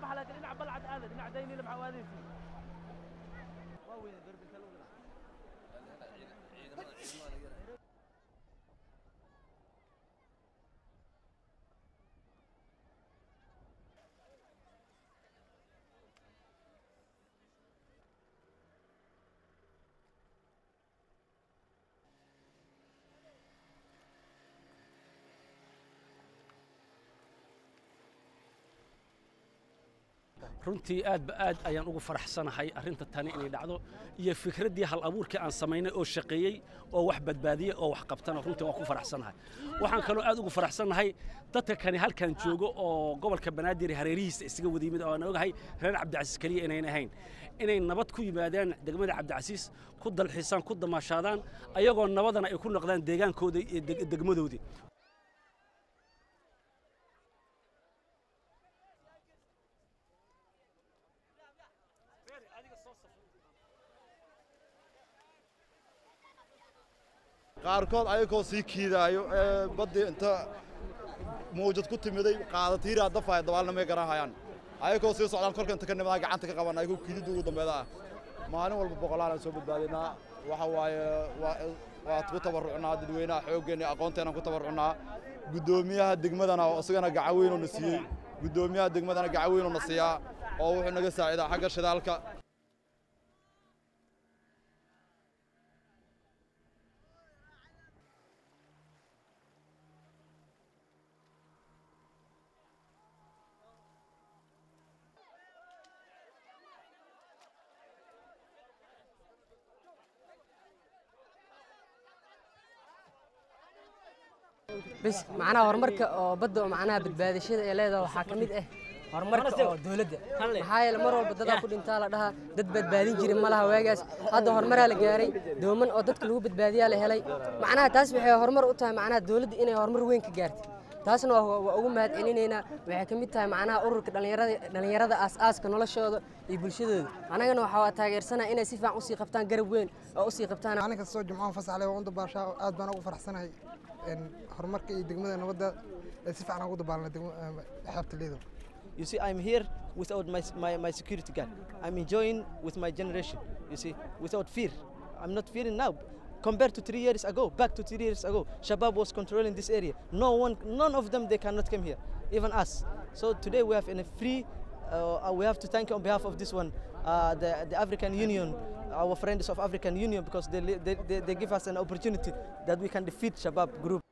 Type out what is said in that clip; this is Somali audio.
Baxa, laakiin dhinaca Balcad aada, dhinaca Dayniile maxaa u aadaysi? Waa weyne derbi inta lagu gadaa. Runtii aad ba aad ayaan ugu faraxsanahay arrinta tani inay dhacdo iyo fikraddii hal abuurkii aan samaynay oo shaqeeyey oo wax badbaadiyey oo wax qabtana. Runtii waan ku faraxsanahay. Waxaan kaloo aad ugu faraxsanahay dadka kani halkan joogo oo gobolka Banaadir hareerihiisa isaga wada yimid, oo aan ogahay reer Cabdicasiis keliya inayn ahayn, inay nabad ku yimaadaan degmada Cabdicasiis, ku dalxiisaan, ku damaashaadaan, ayagoo nabadana ay ku noqdaan deegaankooda iyo degmadoodii. Qaarkood ayagoo sii kiidaayo ee baddii inta mawjad ku timiday qaadatiiraa dafaaya, dabaalna may garanhayaan. Ayagoo sii socdaan korka inta ka nimadaa gacanta ka qaban, ayagoo kiididda ugu dambeeda ah. Maalin walba boqolaal aan soo badbaadinaa. Waxa waaye waa ku tabarrucnaa dadweynaha, xooggeenna iyo aqoonteenaan ku tabarrucnaa. Guddoomiyaha degmadana oo isagana gacan weyn oo na siiyey, guddoomiyaha degmadana gacan weyn oo na siiyaa oo wuxuu naga saacidaa xagga shidaalka. Bas macnaha horumarka oo badda oo macnaha badbaadashada ay leedahay waxaa ka mid ah horumarka oo dowladda, maxaa yeele mar walba dadaa ku dhintaa la dhahaa, dad badbaadin jirin ma laha waagaas. Hadda horumaraa la gaaray, dooman oo dadka lagu badbaadiyaa la helay. Macnaha taas waxay horumar u tahay macnaha dowladda inay horumar weyn ka gaartay, taasna waa ugu mahad celinaynaa. Waxay ka mid tahay macnaha ururka dhallinyarada, dhallinyarada aas-aaska noloshooda iyo bulshadooda. Annagana waxaa taageersanaa inay si fiican usii qabtaan, garab weyn oo usii qabtaan. Maalin kastoo Jimcahan fasax leh waan u dabaashaa. Aad baan ugu faraxsanahay horumarka iyo degmada nabadda ee si fiican ugu dabaalnay xeebta Liido. You see, I'm here without my security guard. I'm enjoying with my generation, you see, without fear. I'm not fearing now. Compared to 3 years ago, back to 3 years ago, Shabab was controlling this area. No one, none of them, they cannot come here, even us. So today we have in a free, we have to thank on behalf of this one, the African Union, our friends of African Union, because they give us an opportunity that we can defeat Shabab group.